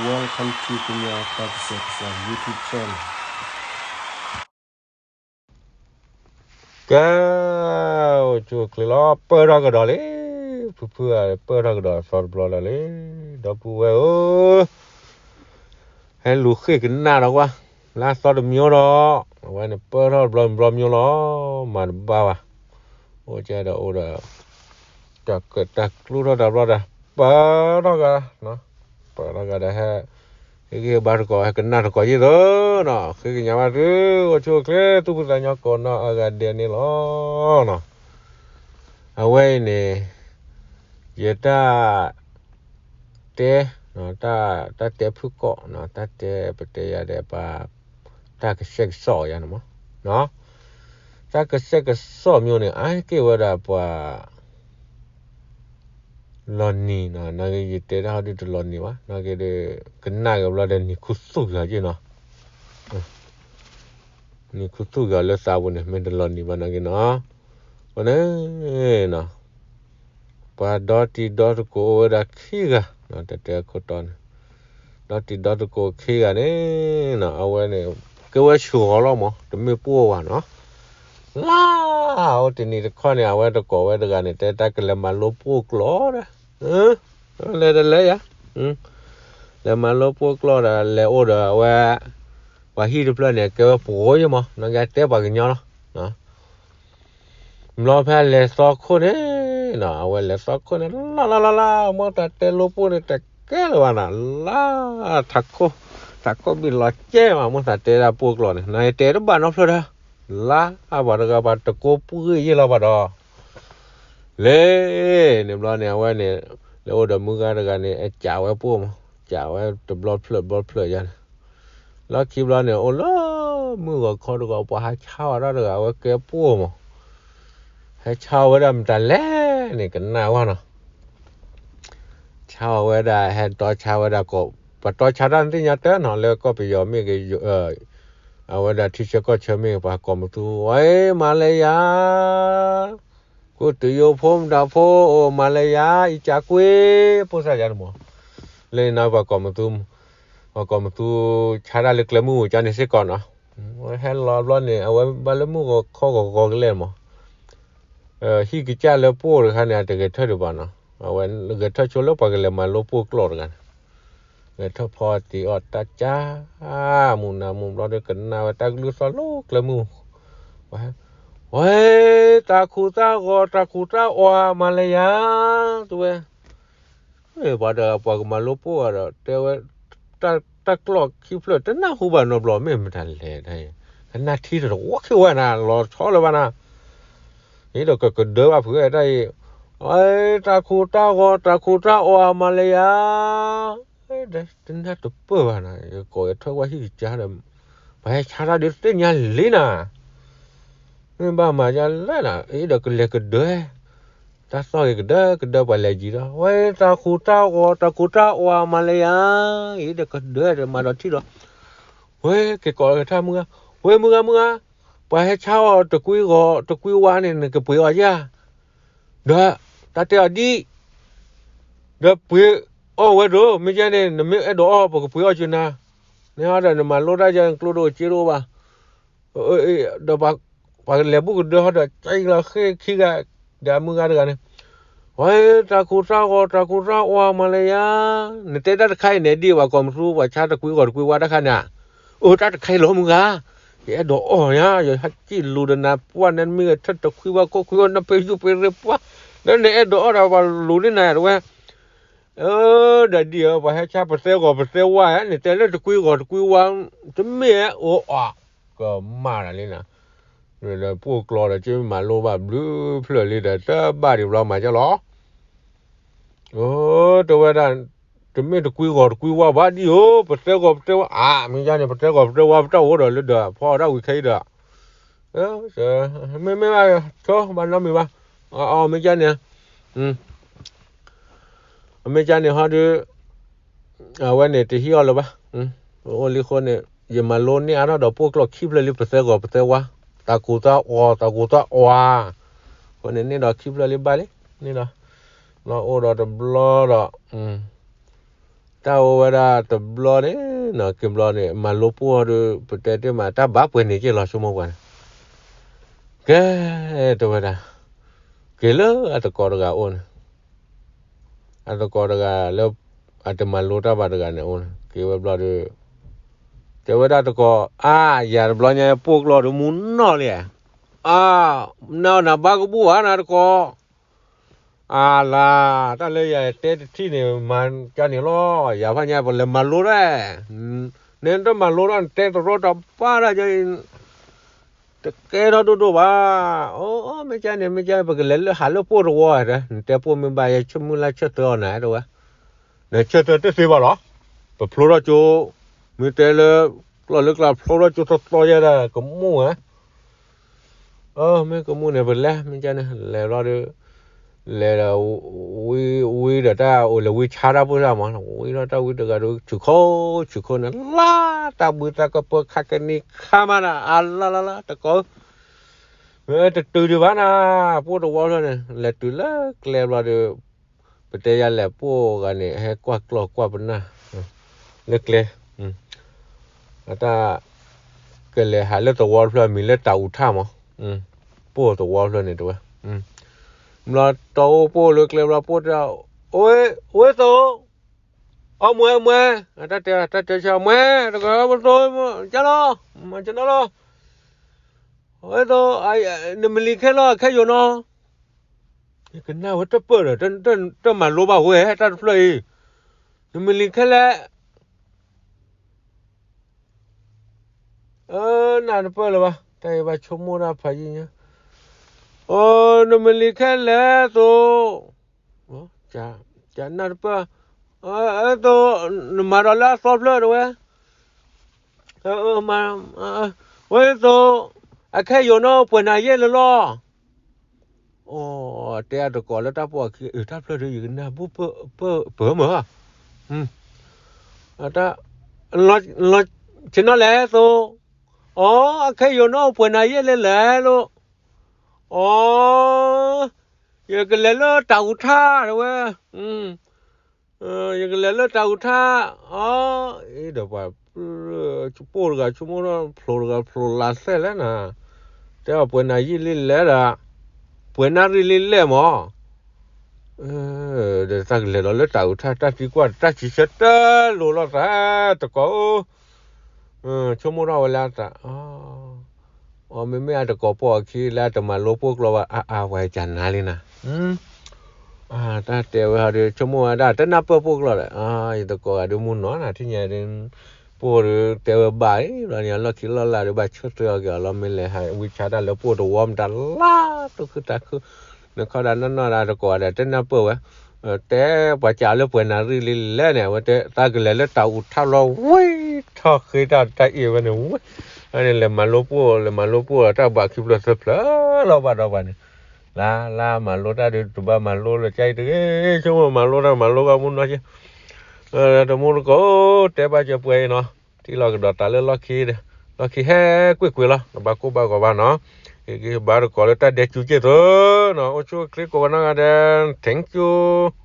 Welcome to ကညီတၢ်ကစီၣ် YouTube channel. ကဲ, အိၣ်ဆူၣ်အိၣ်ချ့လီၤ, ပၢၢ်ထီၣ်ကဒီးလံ, ဖုဖုဧၢ, ပၢၢ်ထီၣ်ကဒီးသီတဘျီလၢ်လံ, ဒီပုၢ်ဝဲၢ်ဧၢ, ဟဲလူၤဃ့ၢ်ကနၣ်ဒီးကွၢ်, လၢသီတမံၤဒီး, အဝဲန့ၣ်ပၢၢ်ထီၣ်တဘျီတဘျီမံၤလီၤ, မၤတဘၣ်ဘၣ်, အိၣ်ကဲဒီးအိၣ်ဒီး တၢ်ကၢၣ်တၢ်ကျူထီၣ်တဘျီဒီး ပၢၢ်ထီၣ်ကဒီး, ပၢၢ်ထီၣ်ကဒီးဟဲ, ဟ့ၣ်ဂံၢ်ဟ့ၣ်ဘါသကိး ဟဲကနၣ်သကိးယ့ၢ်သိးနီၤ, ဃ့ကညးဘၣ်သု, အိၣ်ဆူၣ်အိၣ်ချ့ သူၣ်ဖှံသးညီကိးနီၢ်အဂၤဒဲးန့ၣ်လီၤ. အဝဲအံၤန့ၣ် ယတၢ်တဲ, တၢ်တဲဖုၣ်ကိာ်, တၢ်တဲပတဲယၤဒီးပှၤ တၢ်ကဆှဲကဆှီယၤန့ၣ်မး, တၢ်ကဆှဲကဆှီမ့ၢ်န့ၣ် အါက့ၢ်ဝဲဒၣ်ပှၤ လီၤနံၤ, နာ်က့ ယတဲတၢ်ဟီဒုးတလီၤနံၤဘၣ်, နာ်က့ဒီး ကနၣ်က့ၤဘျီဒီး နံၤခူသူၣ်က့ၤအီၤက့ၢ်နီၤ, နံၤခူသူၣ်က့ၤအီၤလၢသးပူၤန့ၣ် မ့ၢ်တလီၤနံၤဘၣ်နာ်က့နီၤ, အဃိန့ၣ် ပှၤဒီတံၤဒီသကိးအိၣ်ဝဲဒၣ်ခံဂၤ, တတဲခိၣ်တီန့ၣ်, ဒီတံၤဒီသကိးခံဂၤန့ၣ်, အဝဲန့ၣ် ကဲဝဲဆူၣ်ဂီၤလီၤမး, တမ့ၢ်ပှိၢ်ဝဲနီၤ, လါ, အိၣ်တနံၤတခီန့ၣ် အဝဲသကိးဝဲတဂၤန့ၣ် တဲတၢ်ကလဲၤမၤလိပှိၢ်ကျိာ်ဒီး, လဲၤတလဲၤယၤ, လဲၤမၤလိပှိၢ်ကျိာ်ဒီး လဲၤအိၣ်ဒီးအဝဲ, ပှၤဟံၣ်တဖျၢၣ်န့ၣ် ကဲဝဲပှိၢ်ယဲမး, နာ်က့တဲပှၤကညီလီၤ. ဘျီဖဲလဲၤသီခိၣ်န့ၣ်, အဝဲလဲၤသီခိၣ်န့ၣ် လါလါလါလါ, မိၢ်သးတဲလိပှိၢ်န့ၣ် တကဲလၢၤဘၣ်နီၤ, လါ, ထးခိၣ်, ထးခိၣ်ဘံၣ်လီၤကဲမး, မိၢ်သးတဲဒၣ်ပှိၢ်ကျိာ်န့ၣ် နတဲတဘၣ်နီတဖျၢၣ်ဒီး, လါ, ပှၤတဂၤပှၤတကိးပှ့ၤယဲၢ်လီၤဘၣ်ဒီး, လဲၤ, န့ၣ်ဘျီန့ၣ် အဝဲန့ၣ်, လဲၤအိၣ်ဒီးမုၢ်ဂၤတဂၤန့ၣ် အကးဝဲပှိၢ်မး, ကးဝဲတဘျီဖျၢၣ်ဘျီဖျၢၣ်ယါန့ၣ် လီၢ်ခံဘျီန့ၣ် အိၣ်လၢမုၢ်ဂီၤခီတဂီၤ ပှၤဟးဆါအီၤတၢ်တဂၤ အဝဲကဲပှိၢ်မး, ဟဲဆါအီၤဝဲဒၣ်မတၤလဲၣ်န့ၣ် ကနၣ်ဝဲနီၤ, ဆါအီၤဝဲဒၣ် ဟဲတီဆါဝဲဒၣ်ကိး, ပှၤတီဆါတၢ်သ့ၣ်ညါတၢ်နီၤ လၢကီၢ်ပယီၤမ့ၢ်ဂ့ၤ, အဝဲဒၣ်ထံဆၢကီၢ်ဆၢမ့ၢ်ဂ့ၤ ပှၤကိးမသူ ဝဲမၤလၢယၤ ကိးတုၤယိဖိမတၤဖိအိၣ်မၤလၢယၤ အံကကွ့ ပိၢ်စၢ်ယါန့ၣ်မး, လၢန့ၣ် ပှၤကိးမသူ, ပှၤကိးမသူ ဆါတၢ်လၢကျဲမုၢ်ဝံၤကန့ၣ်စ့ၢ်ကီးနီၤ, ဟဲလီၤဘျီန့ၣ် အဝဲဘၣ်လၢမုၢ်ဂီၤခီဂီၤဂီၤကလဲာ်မး, ဟံၣ်ကစၢ်လၢပှိၢ်တခါန့ၣ် အတဂဲၤထၢၣ်ဒံးဘၣ်နီၤ, အဝဲဂဲၤထၢၣ်ဆိလၢပှၤကလဲၤမၤလိပှိၢ်ကျိာ်တဂၤန့ၣ်, ဂဲၤထၢၣ်ဖီတံၤအီၣ်တၢ်ကၢ်, မူနၤမူဘျီဒီးကနၣ်ဝဲတၢ်ကလုၢ်သီၣ်လိကျဲမုၢ်, ဝဲ, တၢ်ခူးတၢ်ဂီၤ တၢ်ခူးတၢ်အီၤမၤလၢယၤ, တဝဲ ပှၤဒီးပှၤကမၤလိပှိၢ်အီၤဒီး တဲဝဲ, တၢ်ကျိာ်ခံဖျၢၣ် တနၢ်ဟူဘၣ်နီတဘျီ မ့ၢ်မတၤလဲၣ်တၢ်အံၤ, ကနၣ်ထံတဝီခံဝဲနၤ လီၤဆီလၢၤဘၣ်နၤ, အံၤဒီးကကဒၢဘၣ်ဖုးဝဲတၢ်အံၤ, တၢ်ခူးတၢ်ဂီၤ တၢ်ခူးတၢ်အီၤမၤလၢယၤ, တနၢ်တပၢၢ်ဘၣ်နၤ ယကိးယထၢၣ်ဝဲဟံၣ်ကစၢ်ဒီး, ပှၤဟဲဆါတၢ်ဒုးသ့ၣ်ညါလံနၤ မ့ၢ်ဘၣ်မၤယါလဲၣ်နၤ အံၤဒီးကလဲၤကဒၢ, တၢ်သီၣ်ဂ့ၤကဒၢကဒၢပှၤလဲၤယံၤဒီး ဝဲတၢ်ခူးတၢ်ဂီၤ တၢ်ခူးတၢ်အီၤမၤလၢယၤ, အံၤဒီးကဒၢဒီးမၤဒီးထံၣ်ဒီး, ဝဲက့ၤကိးကထၢၣ်မုၢ်ဂၤ, ဝဲမုၢ်ဂၤမုၢ်ဂၤ, ပှၤဟဲဆါအီၤတကွံဂီၤတကွံဝါန့ၣ် နကပှ့ၤအီၤယါ, ဒီးတၢ်တဲအီၤဒ် ဒီးပှ့ၤအီၣ်ဝဲဒိၣ် မ့ၢ်ယဲန့ၣ် နမ့ၢ်အဲၣ်ဒိးအီၣ် ပကပှ့ၤအီၣ်က့ၤနၤ, နဟီဒီးနမၤလိတၢ်ယဲ ကျိဒိၣ်ကစ့ဒိၣ်ဘၣ်, ဒီးပှၤလဲၤဘူၣ်ကဒၢဟီဒီး ကလီၤဃ့ၢ်ခံဂၤ, ဒီးအမုၢ်ဂၤတဂၤန့ၣ်, ဝဲတၢ်ခူးတၢ်ဂီၤ တၢ်ခူးတၢ်အီၤမၤလၢယၤ, နတဲတၢ်တခါအံၤန့ၣ် ဒ်ပှၤကိးမသူ ပှၤဆါတကွံဂီၤတကွံဝါတခါန့ၣ်, အိၣ်တၢ်တခါအံၤလီၤမုၢ်ဂၤ, ယအဲၣ်ဒိးအီၣ်ညါ ယဟဲကံၣ်လူၤဒီးနၤပှၢ် နမ့ၢ်ဂဲၤထၢၣ်တခွံဘၣ်ခိၣ်ခွံဘၣ် နပၢၢ်ယူၢ်ပၢၢ်ရ့ပှၢ်, ဒီးနအဲၣ်ဒိးအီၣ်ဒီးပှၤလူၤန့ၢ်နၤတဝဲ ဒီးဒ်အံၤ ပှၤဟဲဆါပသဲဂီၤပသဲဝါဧါ, နတဲလၢတကွံဂီၤတကွံဝါ, တမ့ၢ်ဧါ, အိၣ်အီၣ်, ကမၣ်တၢ်လံနၤ, ပှိၢ်ကျိာ်ဒီး ကမၤလိဘၣ်ဘျုးဖျၢၣ်လံဒီး တဘၣ်ဒံးဘျီမၤကလီၤ, အိ တဝဲဒၣ်, တမ့ၢ်တကွံဂီၤတကွံဝါဘၣ်ဒ်အိၣ်, ပသဲဂီၤပသဲဝါ, အါ မ့ၢ်ယါန့ၣ် ပသဲဂီၤပသဲဝါ ပတၢ်အိၣ်ဒီးလၢဒီး ဖီအီၣ်တၢ်ဝံၤခဲအံၤဒီး မ့မ့ၢ်ဘၣ်, ဆိဘၣ်နီတမံၤဘၣ်, အအီ မ့ၢ်ယါန့ၣ်, မ့ၢ်ယါန့ၣ်ဟီဒီး, အဝဲန့ၣ်တဟံးအီၣ်လၢၤဘၣ်, အိၣ်လံအဃိန့ၣ် ယမၤလိန့ၢ်အါထီၣ်ဒီးပှိၢ်ကျိာ်ခံဖျၢၣ်လံ ပသဲဂီၤပသဲဝါ, တၢ်ကူၣ်တၢ်အီၣ် တၢ်ကူၣ်တၢ်အီၣ်ဧါ, အဃိန့ၣ်န့ၣ်ဒီးခံဖျၢၣ်လံဘၣ်လံ, န့ၣ်ဒီး, ဘျီအိၣ်ဒီးတဘျီဒီး တၢ်အိၣ်ဝဲဒၣ်တဘျီန့ၣ်နီၤ က့ၤဘျီန့ၣ် မၤလိပိၢ်ဒီး ပတဲတ့ၢ်မး တၢ်ဘၣ်ပှဲၤန့ၣ်က့ၤလီၤ ဆိကမိၣ်ပှၤန့ၣ်, ကဲ တဲဝဲဒၣ်, က့ၤလၢအတကိးတဂၤအိၣ်န့ၣ်, အတကိးတဂၤလၢ အတမၤလိတၢ်ဘၣ်တဂၤန့ၣ်အိၣ်န့ၣ် က့ၤဝဲဘျီဒီး တဲဝဲဒၣ်တကိး, အါ ယၤတဘျီညါပိၢ်ကျီဒီးမူနီၢ်လံ, အါ နနဘၣ်ကဘူၣ်ဧါနၤတကိး အါလါ, တၢ်လၢယတဲတထံၣ်န့ၣ် မၤကန့ၣ်လီၤ, ယၤဖးညါပလဲၤမၤလိတၢ်, နတမၤလိတၢ် နတဲတရီတပါတၢ်, တကဲထီၣ်ဒိၣ်ဒိၣ်ဘၣ်, အိ မ့ၢ်ကန့ၣ် မ့ၢ်ကန့ၣ် ပကလဲၤလၢဟးလၢပိၢ်တဝီ, နတဲပိၢ်မ့ၢ်ဘၣ် ယဆိကမိၣ်လၢဆၢထၢၣ်အီၤနၤတဲဝဲ, နဆၢထၢၣ်တသ့ဘၣ်လီၤ, ပဖျိထီၣ်ကၠိ, မ့ၢ်တဲလၢ ကျီၢ်လၢကျါ ဖျိထီၣ်ကၠိသီသီယဲဒၣ် ကမူၣ်ဝဲ အ မ့ၢ်ကမူၣ်န့ၣ် ပလဲၤ မ့ၢ်ကန့ၣ် လဲၤဘျီဒီး လဲၤဒီး ဝံ ဝံဒီးတၢ်အိၣ်လဲၤဝံဆါတၢ်ပိၢ်တၢ်မး, ဝံထီၣ်တၢ်ဝံတဂၤဒီး ဆူၣ်ခိၣ် ဆူၣ်ခိၣ်န့ၣ် လါတၢ်ဘုသၣ်ကပၢခါကနံၤခါမးနၤ အလါလါလါ တကိး တတုၤဒံးဘၣ်နၤ ပိၢ်တဝီဖျၢၣ်န့ၣ် လဲၤတုၤလၢကျဲဘျီဒီး ပတဲယၤလဲၤပိၢ်ဂၤန့ၣ် ဟဲကွၢ်ကျီၢ်ကွၢ်ပနၢ် လၢကျဲ အတၢ် ကလဲၤဟးလၢသဝီတဖျၢၣ် မံၤလၢတၢ်အူထၣ်မး, ပိၢ်သဝီတဖျၢၣ်န့ၣ်တဲဝဲ, ဘျီတီအိၣ်ပိၢ်လၢကျဲဘျီ ပိၢ်တဲ, ဝ့သိး, အီၣ်မွဲမွဲ, တၢ်တဲ တၢ်တဲဆၢမွဲ, တကဝ့သိး, ကလီၤ, မၤကနီလီၤ, ဝ့သိး, နမလံၤခဲလၢာ် ခဲယိာ်နီၤ ယကနၣ်ဝဲတပၢၢ်ဒီး တမၤလိဘၣ်ဝဲ တၢ်တဖျၢၣ်အံၤ, နမလံၤခဲလၢာ်, နၢ်တပၢၢ်လၢၤဘၣ် တၢ်အံၤဘၣ်ဆိကမိၣ်တၢ်ဖးယံၤညါ, နမလံၤခဲလၢာ်သိး, ကနၢ်တပၢၢ်, သိး, နမၤဒီးလၢအသီဖျၢၣ်တဝဲ ဝဲသိး, အခဲယိာ်နီၢ်ပှဲၤနၤယဲၢ်လၢလီၤ, အိ တဲအတကိးလၢတၢ်ပိာ်အခံ အတၢ်ဖျၢၣ်ဒီး ယကနၢ်ဘူၣ်ပၢၢ်မၢ်, တၢ်, ဆ့ၣ်နီၤလဲၣ်သိး, အိ အခဲယိာ်နီၢ်ပှဲၤနၤယဲၢ်လၢလဲၣ်လိၤ, အိ ယကလဲၤလၢတၢ်အူထၣ်တဝဲ ယကလဲၤလၢတၢ်အူထၣ်, အဒီးပှၤ, ပိၢ်တဂၤဆိကမိၣ်ထီၣ် ဖျိတဂၤဖျိလးသဲလဲၣ်နၤ, တဲအီၤပှဲၤနၤယဲၢ်လံလဲၣ်ဒီး, ပှဲၤနၣ်ရံၣ်လံလဲၣ်မၢ်, ဒီးတၢ်ကလဲၤလီၤလၢတၢ်အူထၣ် တၢ်သံကွၢ် တၢ်စံးဆၢတလိၤလိာ်သးတကိးဧၢ ဆိကမိၣ်ထီၣ်ဝဲလၢအသး, အ မ့မ့ၢ်အတကိးပိာ်အခံလၢအတမၤလိပိၢ်ကျီဘၣ် အါအါ ပှၤကနၤလံနၤ, တၢ်တဲဝဲဟီဒီး ဆိကမိၣ်ဝဲဒၣ် တနၢ်ပၢၢ်ပိၢ်ကျီဒီး ယတကိးဂၤဒုးမူနီၢ်နၤ ထံၣ်ညါဒီး ပိၢ်ဒီးတဲဝဲဘၣ်အံၤ ဘျီန့ၣ် အလီၢ်ခံလီၢ်လၢ်ဒီး ဘၣ်ဆၢထၢၣ်အီၤက့ၤအီၤလီၤ မ့ၢ်လဲၤဟးဝံဆါတၢ်လၢပိၢ်တဝီမတၤလါ သူၣ်ခုသးခု နခီဒၣ်နီၢ်နီၢ်ဒၣ်တကိးဒီး တနၢ်ပၢၢ်ဝဲ တဲပှၤကးလၢပှဲၤနၤရံၣ်လံလဲၣ်န့ၣ် အဝဲတဲ သးကလဲၤလၢတၢ်အူထၣ်လီၤ ဝံထီၣ်ဃ့တၢ်တၢ်အ့ၣ်ဝဲန့ၣ် ဝံ အန့ၣ်လဲၤမၤလိပိၢ် လဲၤမၤလိပိၢ် တၢ်ဘၣ်ခံဖျၢၣ်သၢဖျၢၣ်လီၤဘၣ်ဒီးပှၤန့ၣ် လါလါမၤလိတၢ်ဒုး တဘၣ်မၤလိလၢကါအံၤတဂ့ၤ ဆိကမိၣ်မၤလိတၢ်မၤလိဘၣ်မူနီၢ်က့ တမူတကိး တဲဘၣ်စၢၤပှဲၤအံၤနီၤ ထံၣ်လီၤကဒီးသးလၢလီၢ်ခံဒီး လီၢ်ခံဟဲကွ့ၢ်ကွ့ၢ်လီၤ တဘၣ်ကိၢ်ဘၣ်ဂီၤဘၣ်နီၤ က့ၤက့ၤဘၣ်တကိးလၢတၢ်ဒဲးစူၤက့ၢ်သုနီၤ အိၣ်ဆူၣ်အိၣ်ချ့ကိးဂၤနီၢ်ဂၤဒဲး thank you